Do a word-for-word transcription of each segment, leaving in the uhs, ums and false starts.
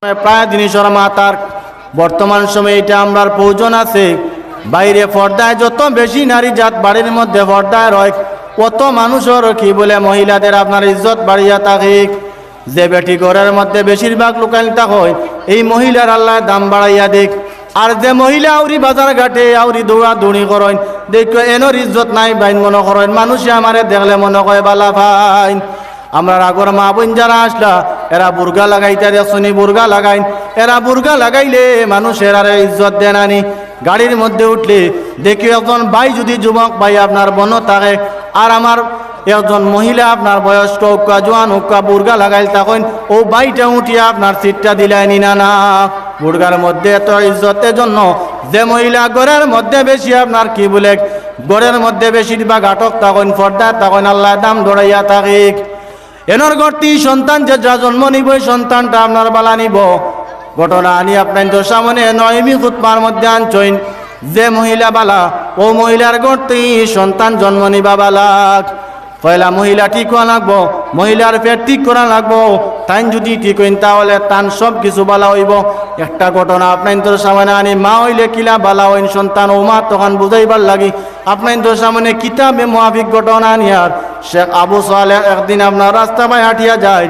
প্রায় জিনিসর মাতার বর্তমান সময়ে এটা আমরার প্রয়োজন আছে। বাইরে পর্দায় যত বেশি নারী জাত বাড়ির মধ্যে পর্দায় রয়, অত মানুষর কি বলে মহিলাদের আপনার ইজ্জত বাড়িয়া থাকে। যে বেটি ঘরের মধ্যে বেশিরভাগ লুকাইল থাকইন, এই মহিলার আল্লায় দাম বাড়াইয়া দিক। আর যে মহিলা আউরি বাজার ঘাটে আউরি দৌড়াদৌড়ি করইন, দেখো এনর ইজ্জত নাই বাইন মনো করইন, মানুষে আমারে দেখলে মনো কয় বালা পাইন। আমরার আগর মা বইন যারা আছলা, এরা বুরকা লাগাইতা দেখছনি, বুরকা লাগাইন। এরা বুরকা লাগাইলে মানুষ এরারে ইজ্জত দেয় না নি। গাড়ির মধ্যে উঠলে দেখি একজন ভাই যদি যুবক ভাই আপনার বনো থাকে, আর আমার একজন মহিলা আপনার বয়স্ক হউক্কা, জোয়ান হউক্কা, বুরকা লাগাইল থাকইন, অউ ভাইটা উঠিয়া আপনার সিটটা দিলায় নি না না। বুরকার মধ্যে এত ইজ্জত এজন্য, যে মহিলা ঘরের মধ্যে বেশি আপনার কি বলে, ঘরের মধ্যে বেশিরভাগ আটক থাকইন, পর্দায় থাকইন, আল্লায় দাম দৌড়াইয়া থাকিক। এনর গর্তি সন্তান যে যা জন্ম নিব, এই সন্তানটা আপনার বালা নিব। ঘটনা আনি আপনাইনতর সামনে নয়মি খুতবার মধ্যে আনছইন, যে মহিলা বালা, অউ মহিলার গর্তি সন্তান জন্ম নিবা বালাক। পয়লা মহিলা ঠিক হওয়া লাগবো, মহিলার পেট ঠিক করা লাগবো। তাইন যদি ঠিক হইন, তাহলে তান সব কিছু বালা হইব। একটা ঘটনা আপনাইনতর সামনে আনি, মা হইলে কিলা বালা হইন সন্তান, অউ মা তখন বুঝাইবার লাগি আপনাইনতর সামনে কিতাবে মুআফিক ঘটনা আনিয়ার। শেখ আবু সালেহ একদিন আপনার রাস্তা বায় হাঁটিয়া যায়,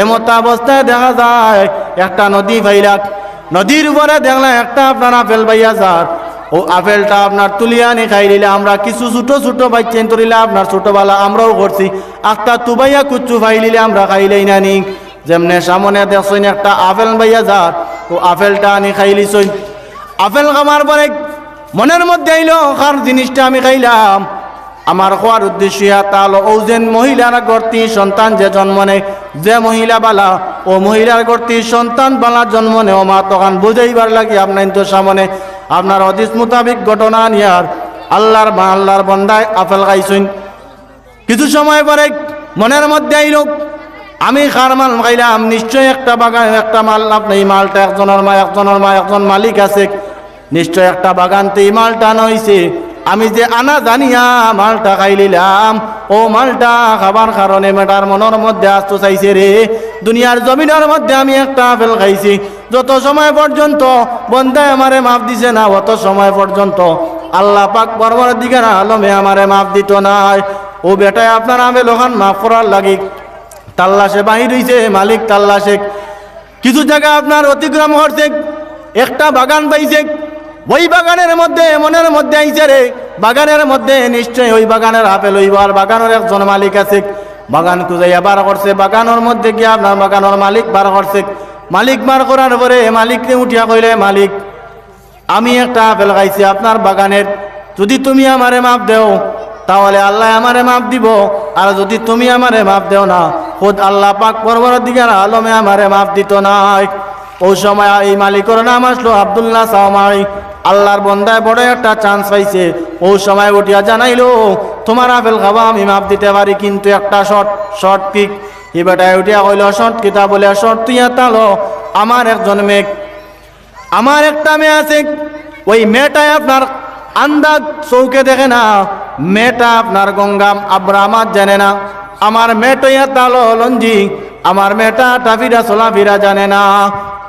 এমতা অবস্থায় দেখা যায় একটা নদী পাইলাক। নদীর উপরে দেখলা একটা আপনার আপেল বাইয়া যার, অউ আপেলটা আপনার তুলিয়া আনি খাইলিলে আমরা কিছু ছোট ছোট বাইচ্চাইন তরিলা আপনার ছোটবেলা আমরাও করছি, আখতা তুবাইয়া কুচ্চু পাইলিলে আমরা খাইলাই না নি। যেমনে সামনে দেখছইন একটা আপেল বাইয়া যার, অউ আপেলটা আনি খাইলিছইন। আপেল খাওয়ার পরে মনের মধ্যে আইলো, কার জিনিসটা আমি খাইলাম, আমার খোয়ার উদ্দেশ্য ইয়া তালো, অউ যেন মহিলার গর্তি সন্তান যে জন্ম নেয়, যে মহিলা বালা, অউ মহিলার গর্তি সন্তান বালা জন্ম নেয়, অউ মা তখন বুঝাইবার লাগি আপনাইনতর সামনে আপনার হাদিস মোতাবিক ঘটনা নিয়ার আল্লাহর বা আল্লাহর বন্দায় আপেল খাইছইন। কিছু সময় পরে মনের মধ্যে আইলো, আমি কার মাল খাইলাম, নিশ্চয় একটা বাগান, একটা মাল, আপনি এই মালটা একজনের মা, একজনের মা, একজন মালিক আছে, নিশ্চয় একটা বাগান তে ই মালটা আনা অইছে। আমি যে আনা জানিয়া মালটা খাইলিলাম, অউ মালটা খাবার কারণে মেটার মনর মধ্যে আস্ত চাইছে রে, দুনিয়ার জমিনর মধ্যে আমি একটা আপেল খাইছি। যত সময় পর্যন্ত বন্দায় আমারে মাফ দিছে না, অত সময় পর্যন্ত আল্লাহ পাক পরওয়ারদিগার আলমে আমারে মাফ দিতো নায়। অউ বেটায় আপনার আপেল অখান মাফ করার লাগি তাল্লাশে বাহির অইছে, মালিক তাল্লাশে কিছু জাগা আপনার অতিক্রম করছে, একটা বাগান পাইছে। অউ বাগানের মধ্যে, মনের মধ্যে আইছে রে, বাগানের মধ্যে নিশ্চয় অউ বাগানের আপেল অইবো। আর বাগানর একজন মালিক আছে, বাগান খুজাইয়া বার করছে, বাগানর মধ্যে গিয়া আপনার বাগানর মালিক বার করছে। মালিক বার করার পরে মালিকরে উঠিয়া কইলে, মালিক, আমি একটা আপেল খাইছি আপনার বাগানের, যদি তুমি আমারে মাফ দেও, তাহলে আল্লায় আমারে মাফ দিবো, আর যদি তুমি আমারে মাফ দেও না, খুদ আল্লাহ পাক পরওয়ারদিগার আলমে আমারে মাফ দিতো নায়। অউ সময় এই মালিকর নাম আছলো আব্দুল্লাহ সাওমাই। আল্লাহর বন্দায় বড় একটা chance পাইছে। অউ সময় উঠিয়া জানাইলো, তুমার আপেল খাওয়া আমি মাফ দিতে পারি, কিন্তু একটা শর্ত। শর্ত কি? ই বেটায় উঠিয়া কইলো, শর্ত কিতা? বলে, শর্ত ইয়া তালো, আমার একজন মেয়ে আমার একটা মেয়ে আছে, অউ মেয়েটায় আপনার আন্দা চউখে দেখে না, মেয়েটা আপনার গঙ্গা আবরা মাত জানে না। আমার মেয়েটা ইয়া তালো লঞ্জি, আমার মেয়েটা টাফিরা চলাফিরা জানে না।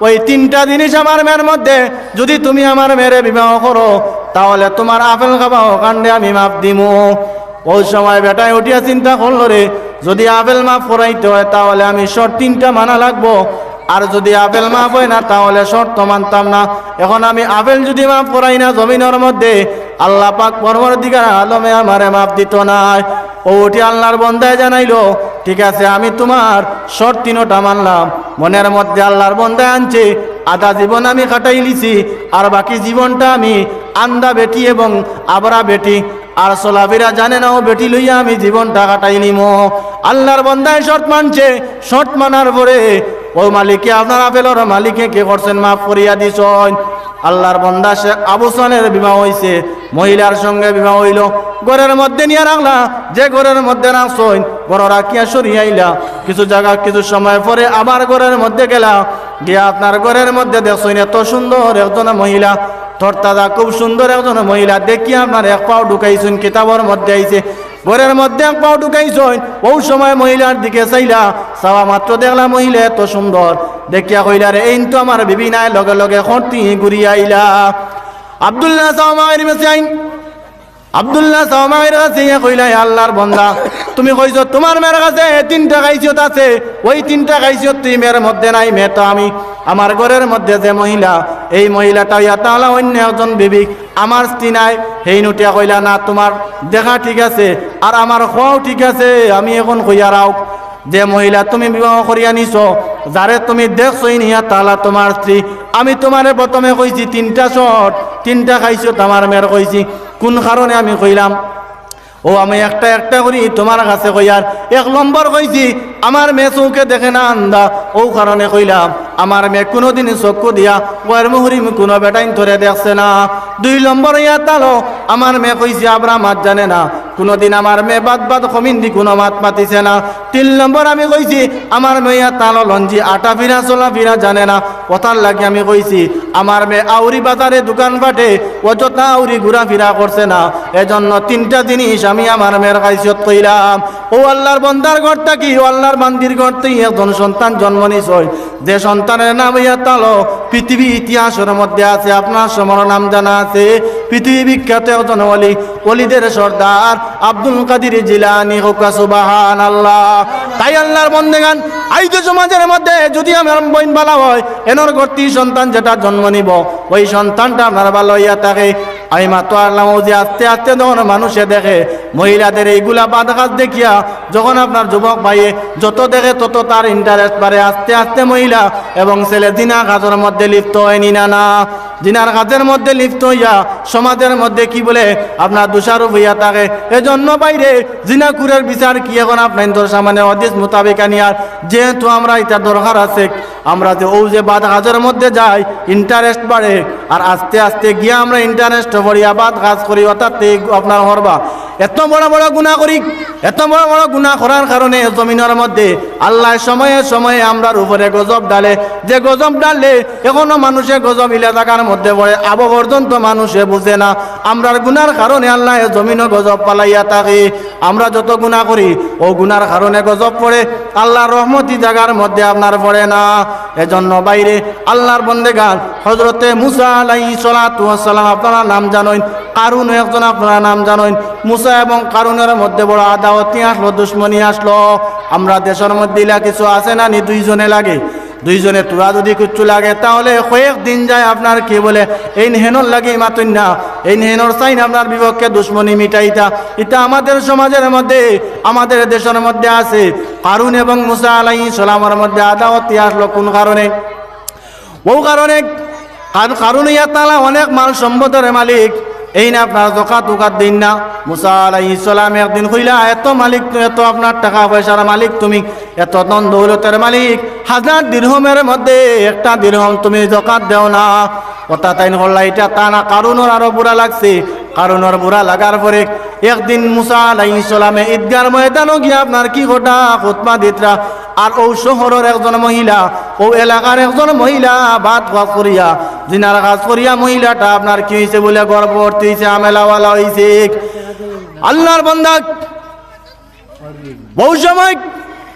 অউ তিনটা জিনিস আমার মেয়ের মধ্যে, যদি তুমি আমার মেয়েরে বিবাহ করো, তাহলে তুমার আপেল খাওয়া অখানরে আমি মাফ দিমু। অউ সময় বেটায় উঠিয়া চিন্তা করলো, রে, যদি আপেল মাফ করাইতে হয়, তাহলে আমি শর্ত তিনটা মানা লাগবো, আর যদি আপেল মাফ হয় না, তাহলে শর্ত মানতাম না। এখন আমি আপেল যদি মাফ করাই না জমিনর মধ্যে, আল্লাহ পাক পরওয়ারদিগার আলমে আমারে মাফ দিতো নায়। অউ উঠি আল্লাহর বন্দায় জানাইলো, ঠিক আছে, আমি তুমার শর্ত তিনটা মানলাম। মনের মধ্যে আল্লাহর বন্দায় আনছে, আধা জীবন আমি কাটাইলিছি, আর বাকি জীবনটা আমি আন্দা বেটি এবং আবরা বেটি আর চলাফিরা জানে না, অউ বেটি লইয়া আমি জীবনটা কাটাইলিমু। আল্লাহর বন্দায় শর্ত মানছে, শর্ত মানার পরে অউ মালিকে, আপনার আপেলর মালিকে কি করছেন? মাফ করিয়া দিছইন। আল্লাহর বন্দা শেখ আবু সালেহর বিবাহ অইছে, মহিলার সঙ্গে বিবাহ অইলো, ঘরের মধ্যে নিয়া রাখলা, যে ঘরের মধ্যে রাখছইন, ঘরো রাখিয়া সরিয়া আইলা। কিছু জাগা, কিছু সময় পরে আবার ঘরের মধ্যে গেলা, গিয়া আপনার ঘরের মধ্যে দেখছইন এত সুন্দর একজন মহিলা, তরতাজা, খুব সুন্দর একজন মহিলা, দেখিয়া আপনার এক পাও ঢুকাইছইন, কিতাবর মধ্যে আইছে, ঘরর মধ্যে এক পাও ঢুকাইছইন, অউ সময় মহিলার দিকে চাইলা, চাওয়া মাত্র দেখলা মহিলা এত সুন্দর, দেখিয়া কইলা, "রে, এইন তো আমার বিবি নায়।" লগে লগে খরতি ঘুরিয়া আইলা। আব্দুল্লাহ সাওমাইর মেসিয়াইন আব্দুল্লাহ সাওমাইর কাছে ইয়া কইলা, "হে আল্লাহর বন্দা, তুমি কইছো তুমার মেয়ের কাছে তিনটা খাইসিয়ত আছে, অউ তিনটা খাইসিয়ত তো ই মেয়ের মধ্যে নাই। মেয়ে তো আমি, আমার ঘরর মধ্যে যে মহিলা, এই মহিলাটা ইয়া তালা অইন্য একজন বিবি, আমার স্ত্রী নায়।" হেইন উঠিয়া কইলা, "না, তুমার দেখা ঠিক আছে, আর আমার কওয়াও ঠিক আছে, আমি এখন কইয়ার আউক।" যে মহিলা তুমি বিবাহ করিয়া নিছো, যারে তুমি দেখছো ইনিয়া তালা তুমার স্ত্রী, আমি তুমারে প্রথমে কইছি তিনটা শর্ত, তিনটা খাইসিয়ত আমার মেয়ের কইছি। কুন কারণে আমি কইলাম? অউ আমি একটা একটা করি তুমার কাছে কইয়ার। এক নম্বর কইছি, আমার মেয়ে চউখে দেখে না, আন্ধা, অউ কারণে কইলাম। আমার মেয়ে কুনুদিন চক্ষু দিয়া গয়র মুহরিম কুনু বেটাইন্তরে দেখছে না। দুই নম্বর ইয়া তালো, আমার মেয়ে কইছি আবরা মাত জানে না, কুনুদিন আমার মেয়ে বাদ বাদ কমিন্দি কুনু মাত মাতিছে না। তিন নম্বর আমি কইছি, আমার মেয়ে ইয়া তালো লঞ্জি আটা ফিরা চলা ফিরা জানে না, অতার লাগি আমি কইছি আমার মেয়ে আউরি বাজারে দোকান পাটে অযথা আউরি ঘুরাফিরা করছে না। এজন্য তিনটা জিনিস আমি আমার মেয়ের খাইসিয়ত কইলাম। অউ আল্লাহর বন্দার ঘর থাকি, অউ আল্লাহর বান্দির ঘর থাকি একজন সন্তান জন্ম নিছইন, যে সন্তানর নাম ইয়া তালো পৃথিবী ইতিহাসর মধ্যে আছে, আপনার সমর নাম জানা আছে, পৃথিবী বিখ্যাত একজন ওলি, ওলিদের সর্দার আব্দুল কাদির জিলানী। কউক্কা সুবহানাল্লাহ। তাই আল্লাহর বন্দেগান, আইজ সমাজর মধ্যে যুদি আমার বইন বালা অয়, এনর ঘর থাকি সন্তান যেটা জন্ম নিবো, অউ সন্তানটা আপনার বালা অইয়া থাকে। আমি মাতো আরলাম অউ যে আস্তে আস্তে যখন মানুষে দেখে, মহিলাদের এইগুলা বাদ কাজ দেখিয়া যখন আপনার যুবক ভাইয়ে যত দেখে তত তার interest বাড়ে। আস্তে আস্তে মহিলা এবং ছেলে জিনা কাজর মধ্যে লিপ্ত অয়নি না, না? জিনার কাজর মধ্যে লিপ্ত অইয়া সমাজর মধ্যে কি বলে আপনার দোষারোপ অইয়া থাকে। এজন্য ভাইরে জিনাকুরর বিচার কি এখন আপনাইন্তর সামনে হাদিস মোতাবেক আনিয়ার, যেহেতু আমরা ইটা দরকার আছে, আমরা যে অউ যে বাদ কাজর মধ্যে যাই, interest বাড়ে, আর আস্তে আস্তে গিয়া আমরা interest পড়িয়া বাদ কাজ করি, অর্থাৎ এই আপনার হরবা এত বড় বড় গুনা করি, এত বড় বড় গুনা করার কারণে জমিনর মধ্যে আল্লায় সময়ে সময়ে আমরার উপরে গজব ঢালে। যে গজব ঢাললে এখনো মানুষে গজব ইলা জাগার মধ্যে পড়ে, আবো পর্যন্ত মানুষে বুঝে না। আমরার গুনার কারণে আল্লায় জমিনো গজব ফালাইয়া থাকে। আমরা যত গুনা করি, অউ গুনার কারণে গজব পড়ে, আল্লাহর রহমত ই জাগার মধ্যে আপনার পড়ে না। এজন্য ভাইরে, আল্লাহর বন্দেগান, হযরতে মুসা আলাইহিস সালাতু ওয়াস সালাম আপনারা নাম জানইন, কারুনও একজন আপনারা নাম জানইন। মুসা এবং কারুনর মধ্যে বড় আদাওয়াতি আসলো, দুশমনি আসলো। আমরা দেশর মধ্যে ইলা কিছু আছে না নি, দুইজনে লাগে। দুইজনে থুড়া যুদি কিচ্ছু লাগে, তাহলে কয়েক দিন যায় আপনার কি বলে, এইন হেনর লাগি মাতইন না, এইন হেনর চাইন আপনার বিপক্ষে দুশমনি মিটাইতা। ইটা আমাদের সমাজর মধ্যে, আমাদের দেশর মধ্যে আছে। কারুন এবং মুসা আলাইহিস সালামর মধ্যে আদাওয়াতি আসলো কুন কারণে? অউ কারণে, কার-, কারুন ইয়া তালা অনেক মাল সম্পদর মালিক, এইন আপনার জকাত উকাত দেইন না। মুসা আলাইহিস সালাম একদিন কইলা, "এত মালিক তু-, এত আপনার টেকা পয়সার মালিক তুমি, এত ধন দৌলতর মালিক, হাজার দিরহমর মধ্যে একটা দিরহম তুমি জকাত দেও না।" অর্থাৎ তাইন করলা ইটা তা না, কারুনর আরো বুরা লাগছে। কারুনর বুরা লাগার পরে একদিন মুসা আলাইহিস সালামে ঈদগার ময়দানো গিয়া আপনার কি ঘটা খুতবা দিতরা, আর অউ শহরর একজন মহিলা, অউ এলাকার একজন মহিলা বাদ কাজ করিয়া, জিনার কাজ করিয়া মহিলাটা আপনার কি অইছে বলে গর্ভবতী অইছে, হামেলাওয়ালা অইছে। আল্লাহর বন্দা, বউ সময়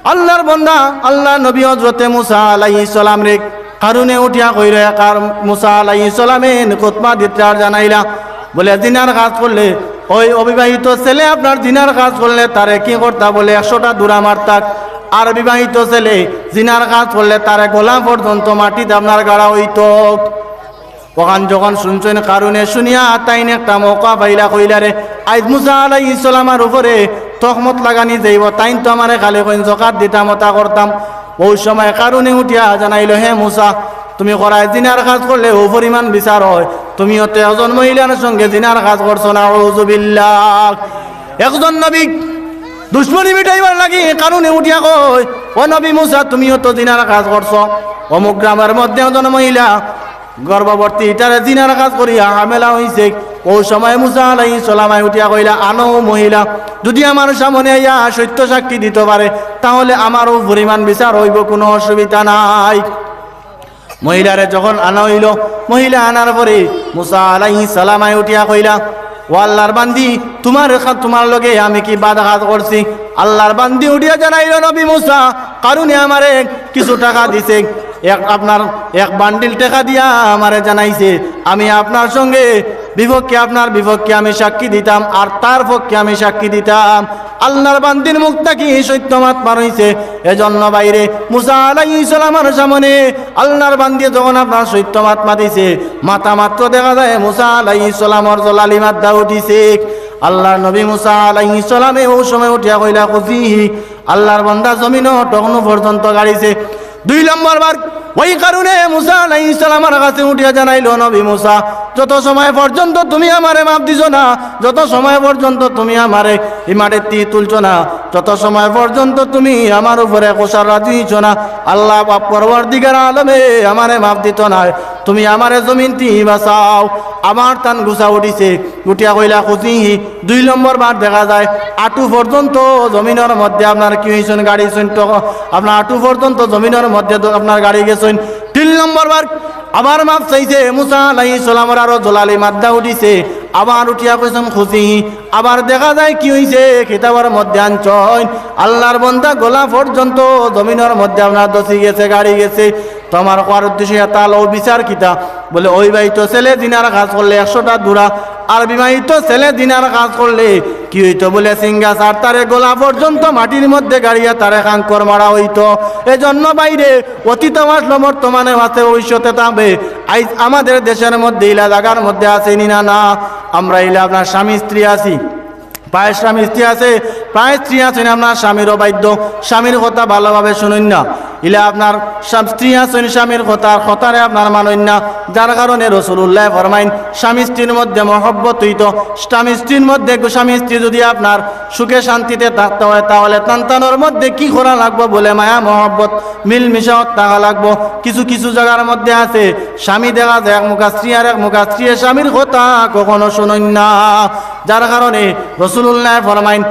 আল্লাহর বন্দা, আল্লাহর নবী হযরতে মুসা আলাইহিস সালামরে কারুনে উঠিয়া কইরা, কার মুসা আলাইহিস সালামে খুতবা দিতরা আর জানাইলা, বলে, জিনার কাজ করলে, ওই অবিবাহিত ছেলে আপনার জিনার কাজ করলে তারে কি করতা, বলে, একশোটা দৌড়া মারতাক। আর বিবাহিত ছেলে জিনার কাজ করলে তারে গলা পর্যন্ত মাটিত আপনার গাড়া অইতো। অখান যখন শুনছইন কারুনে, শুনিয়া তাইন একটা মৌকা পাইলা, কইলা, রে, আইজ মুসা আলাইহিস সালামর উপরে তহমত লাগানি যাইবো, তাইন তো আমারে খালি কইন জকাত দিতাম, অতা করতাম। অউ সময় কারুনে উঠিয়া জানাইলো, হে মুসা, তুমি করায় জিনার কাজ করলে অউ পরিমাণ বিচার অয়, তুমিও তো একজন মহিলার সঙ্গে জিনার কাজ করছো, নাউজুবিল্লাহ। একজন নবী দুশমনি মিটাইবার লাগি কারুনে উঠিয়া কয়, ও নবী মুসা, তুমিও তো জিনার কাজ করছো। অমুক গ্রামর মধ্যে একজন মহিলা গর্ভবতী, ইটারে জিনার কাজ করিয়া হামেলা অইছে। অউ সময় মুসা আলাইহিস সালামে উঠিয়া কইলা, আনো অউ মহিলা, যুদি আমার সামনে আইয়া সত্য সাক্ষী দিতো পারে, তাহলে আমারও পরিমাণ বিচার অইবো, কুনু অসুবিধা নাই। মহিলারে যখন আনা অইলো, মহিলা আনার পরে মুসা আলাইহিস সালামে উঠিয়া কইলা, "ও আল্লাহর বান্দি, তুমার খা-, তুমার লগে আমি কি বাদ কাজ করছি?" আল্লাহর বান্দি উঠিয়া জানাইল, "নবী মুসা, কারুনে আমারে কিছু টাকা দিছে, এক, আপনার এক বান্ডিল টাকা দিয়া আমারে জানাইছে, আমি আপনার সঙ্গে বিপক্ষে, আপনার বিপক্ষে আমি সাক্ষী দিতাম, আর তার পক্ষে আমি সাক্ষী দিতাম।" আল্লাহর বান্দির মুখ থাকি সত্য মাত বার অইছে। এজন্য ভাইরে, মুসা আলাইহিস সালামর সামনে আল্লাহর বান্দি যখন আপনার সত্য মাত মাতিছে, মাতা মাত্র দেখা যায় মুসা আলাইহিস সালামর জলালি মাদ্দা উঠিছে। আল্লাহর নবী মুসা আলাইহিস সালামে অউ সময় উঠিয়া কইলা, "খুজিহি।" আল্লাহর বান্দা জমিনো তখনও পর্যন্ত গাড়িছে। দুই নম্বর বার, ওই কারুনে মুসা আলাইহিস সালামর কাছে উঠিয়া জানাইল, "নবী মুসা, যত সময় পর্যন্ত তুমি আমারে মাফ দিছো না, যত সময় পর্যন্ত তুমি আমারে ই মাটির তি তুলছো না, যত সময় পর্যন্ত তুমি আমার উপরে কুশার রাজি হইছো না, আল্লাহ পাক পরওয়ারদিগার আলমে আমারে মাফ দিতো নায়, তুমি আমারে জমিন তি বাঁচাও।" আমার তান গুসা উঠিছে, উঠিয়া কইলা, "খুজিহি।" দুই নম্বর বার দেখা যায় আটু পর্যন্ত জমিনর মধ্যে আপনার কি হইছইন, গাড়ি হইছইন, তো আপনার আটু পর্যন্ত জমিনর মধ্যে দ-, আপনার গাড়ি গেছইন। তিন নম্বর বার আবার মাফ চাইছে, মুসা আলাইহিস সালামর আরো জলালি মাদ্দা উঠিছে, আবার উঠিয়া কইছইন, "খুজিহি।" আবার দেখা যায় কি হইছে, কিতাবর মধ্যে আনছইন, আল্লাহর বন্দা গলা পর্যন্ত জমিনর মধ্যে আপনার দছি গেছে, গাড়ি গেছে। তো আমার কওয়ার উদ্দেশ্য ইটা অইলো বিচার কিতা? বলে, ওই ভাই তো ছেলে জিনার কাজ করলে একশোটা দুরা, আর বিবাহিত ছেলে জিনার কাজ করলে কি হইতো? বলে, সিঙ্গা সার তারে গলা পর্যন্ত মাটির মধ্যে গাড়িয়া তারে খাঙ্কর মারা হইতো। এজন্য ভাইরে, অতীত আসলো, বর্তমানে আছে, ভবিষ্যতে থাকবে। আইজ আমাদের দেশের মধ্যে ইলা জাগার মধ্যে আছে নি না? না, আমরা ইলা আপনার স্বামী স্ত্রী আছি, প্রায় স্বামী স্ত্রী আছে, প্রায় স্ত্রী আছইন আপনার স্বামীর অবাধ্য, স্বামীর কথা ভালোভাবে শুনইন না। ইলা আপনার স্বাম-, স্ত্রী আছইন স্বামীর কথা, কথারে আপনার মানইন না, যার কারণে রসুলুল্লাহ ফরমাইন, স্বামী স্ত্রীর মধ্যে মহব্বত হইতো, স্বামী স্ত্রীর মধ্যে, স্বামী স্ত্রী যদি আপনার সুখে শান্তিতে থাকতে হয়, তাহলে তান তানোর মধ্যে কি করা লাগবো? বলে, মায়া মহব্বত মিলমিশা থাকা লাগবো। কিছু কিছু জাগার মধ্যে আছে, স্বামী দেখা যায় এক মুখা, স্ত্রী আর এক মুখা, স্ত্রীয়ে স্বামীর কথা কখনো শুনইন না, যার কারণে রসুলুল্লাহ ফরমাইন,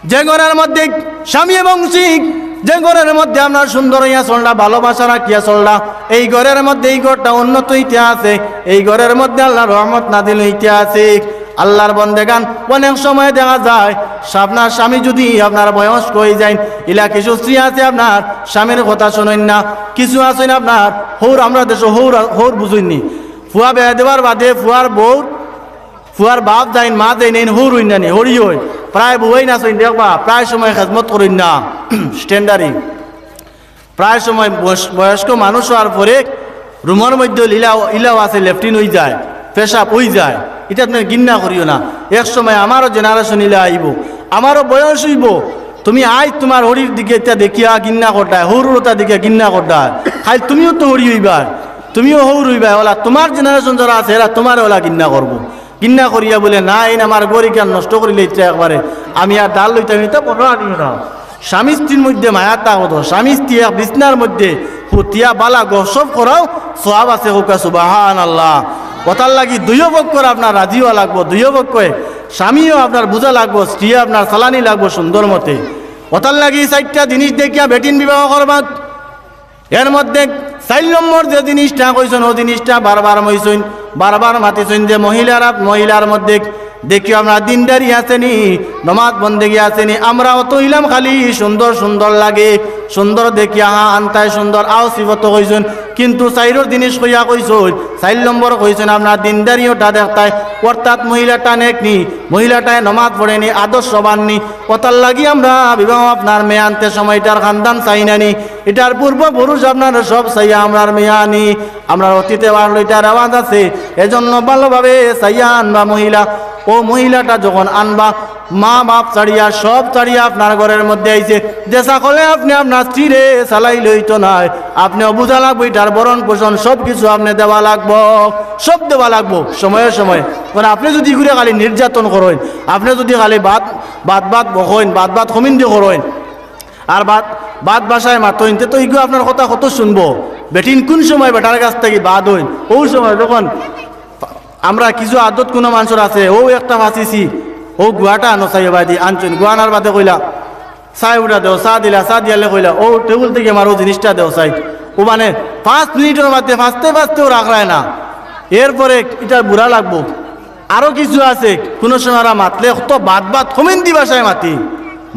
যে ঘরের মধ্যে স্বামী এবং স্ত্রী, যে ঘরের মধ্যে আপনার সুন্দর হইয়া চলরা, ভালোবাসা রাখিয়া চলরা, এই ঘরের মধ্যে এই ঘরটা উন্নত হইতে আছে, এই ঘরের মধ্যে আল্লাহর রহমত নাজিল হইতে আছে। আল্লাহর বন্দেগান, অনেক সময় দেখা যায় আপনার স্বামী যদি আপনার বয়স্ক হয়ে যায়, ইলা কিছু স্ত্রী আছে আপনার স্বামীর কথা শুনইন না, কিছু আছইন আপনার হউর, আমরা দেশো হউর, হউর বুঝইন নি, ফুয়া বিয়া দেওয়ার বাদে ফুয়ার বউ, ফুয়ার বাপ যাইন, মা যাইন, এইন হউর হইন না নি, হড়ি হইন। প্রায় বউয়াইন আছইন দেখবা, প্রায় সময় খেজমত করইন না, স্ট্যান্ডারিং। প্রায় সময় বয়স-, বয়স্ক মানুষ হওয়ার পরে রুমর মধ্যে ইলা, ইলাও আছে, লেট্রিন হই যায়, পেশাব হই যায়, ইটা আপনে ঘিন্না করিও না। এক সময় আমারও জেনারেশন ইলা আইবো, আমারও বয়স হইবো, তুমি আইজ তুমার হড়ির দিকে ইটা দেখিয়া ঘিন্না করতায়, হউরর অতা দেখিয়া ঘিন্না করতায়, কাইল তুমিও তো হড়ি হইবায়, তুমিও হউর হইবায়, অলা তুমার জেনারেশন যারা আছে, এরা তুমারে অলা ঘিন্না করবো। ঘিন্না করিয়া বলে, "না, এইন আমার ঘর ইখান নষ্ট করিলাইছে একবারে, আমি আর ধার লইতাম না।" ইতা মনো আনিও না। স্বামী স্ত্রীর মধ্যে মায়া থাকতো, স্বামী স্ত্রী এক বিছনার মধ্যে হুতিয়া বালা গসব করাও সওয়াব আছে, কউক্কা সুবহানাল্লাহ। অতার লাগি দুইও পক্ষর আপনার রাজি হওয়া লাগবো, দুইও পক্ষে স্বামীও আপনার বুঝা লাগবো, স্ত্রীও আপনার চালানি লাগবো সুন্দর মতে। অতার লাগি চাইরটা জিনিস দেখিয়া বেটিন বিবাহ করবা। এর মধ্যে চাইর নম্বর যে জিনিসটা কইছইন, অউ জিনিসটা বারবার কইছইন, বারবার মাতিছইন যে মহিলারা, মহিলার মধ্যে দেখিও আপনার দিনদারি আছে নি, নমাজ বন্দেগি আছে নি। আমরা অত অইলাম খালি সুন্দর সুন্দর লাগে, সুন্দর দেখিয়া, হ্যাঁ, আনতায় সুন্দর, আও সিফত কইছইন, কিন্তু চাইরর জিনিস কইয়া কইছইন, চাইর নম্বর কইছইন আপনার দিনদারি অটা দেখতায়, অর্থাৎ মহিলাটা নেক নি, মহিলাটায় নমাজ পড়ে নি, আদর্শবান নি, অতার লাগি আমরা বিবাহ আপনার মেয়ে আনতে সময় ইটার খানদান চাই না নি, ইটার পূর্বপুরুষ আপনার সব চাইয়া আমরার মেয়ে আনি। আমরার অতীতে বারলো ইটার রেওয়াজ আছে, এজন্য ভালোভাবে চাইয়া আনবা মহিলা। অউ মহিলাটা যখন আনবা, মা বাপ ছাড়িয়া, সব ছাড়িয়া আপনার ঘরের মধ্যে আইছে, যে সকলে আপনে আপনার স্ত্রীরে চালাইলে অইতো নায়, আপনে বুঝা লাগবো, ইটার ভরণ পোষণ সব কিছু আপনে দেওয়া লাগবো, সব দেওয়া লাগবো সময়ে সময়ে। কারণ আপনে যদি ইগুরে খালি নির্যাতন করইন, আপনে যদি খালি বাদ, বাদ বাদ বকইন, বাদ বাদ কমিন্দি করইন, আর বাদ, বাদ ভাষায় মাতইন, তে তো ইগু আপনার কথা কত শুনবো? বেটিন কোন সময় বেটার কাছ থাকি বাদ অইন? অউ সময় যখন আমরা কিছু আদত কুনু মানষর আছে, অউ একটা ফাঁসিছি, অউ গুয়াটা আনো চাই বাদি আনছইন, গুয়া আনার বাদে কইলা, "চা উঠা দেও, চা দিলা, চা দিয়ালে কইলা, অউ টেবুল থাকি আমার অউ জিনিসটা দেও চাই।" অউ মানে পাঁচ মিনিটর মধ্যে ফাঁসতে ফাঁসতেও রাখরায় না, এরপরে ইটার বুড়া লাগবো। আরো কিছু আছে, কুনু সময় আমরা মাতলে কত বাদ বাদ কমিন্দি ভাষায় মাতি।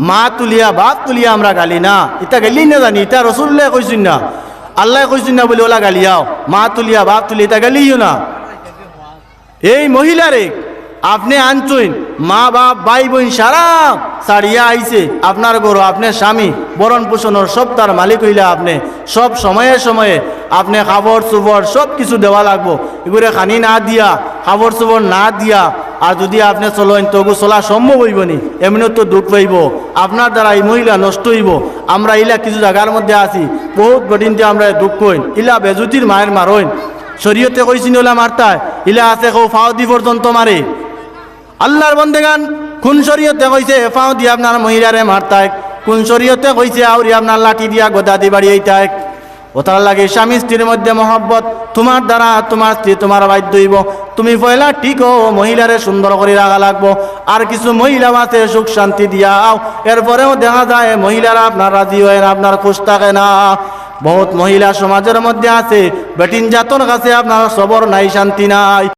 মা তুলিয়া বাপ তুলিয়া আমরা গালি না, ইতা গাইলেই না জানি, ইতা রসুলুল্লায় কইছইন না, আল্লায় কইছইন না বলে অলা গালিয়াও। মা তুলিয়া বাপ তুলিয়া ইতা গালিও না। এই মহিলারে আপনে আনছইন, মা বাপ ভাই বইন সারা ছাড়িয়া আইছে আপনার ঘরো, আপনার স্বামী, ভরণ পোষণর সব তার মালিক অইলা আপনে। সব সময়ে সময়ে আপনে কাপড় চোপড় সব কিছু দেওয়া লাগবো। ইগুরে খানি না দিয়া, কাপড় চোপড় না দিয়া, আর যুদি আপনে চলইন, তো অগু চলা সম্ভব অইবো নি? এমনে তো দুখ পাইবো, আপনার দ্বারা এই মহিলা নষ্ট অইবো। আমরা ইলা কিছু জাগার মধ্যে আছি, বউত বেটিন্তে আমরারে দুখ কইন, ইলা বেইজ্জতির মাইর মারইন। শরীয়তে কইছে নি অলা মারতায়? ইলা আছে কেউ পাওদি পর্যন্ত মারে। আল্লার বন্দেগান, কুন শরীয়তে কইছে পাওদি আপনার মহিলারে মারতায়? কুন শরীয়তে কইছে আউরি আপনার লাঠি দিয়া গদাদি বাড়িয়াইতায়? অতার লাগি স্বামী স্ত্রীর মধ্যে মহব্বত, তুমার দ্বারা তুমার স্ত্রী তুমার বাধ্য অইবো। তুমি পয়লা ঠিক অও, মহিলারে সুন্দর করি রাখা লাগবো। আর কিছু মহিলাও আছে সুখ শান্তি দিয়াও, এরপরেও দেখা যায় মহিলারা আপনার রাজি অয় না, আপনার খুশ থাকে না। বউত মহিলা সমাজর মধ্যে আছে, বেটিন জাতর কাছে আপনার সবর নাই, শান্তি নাই।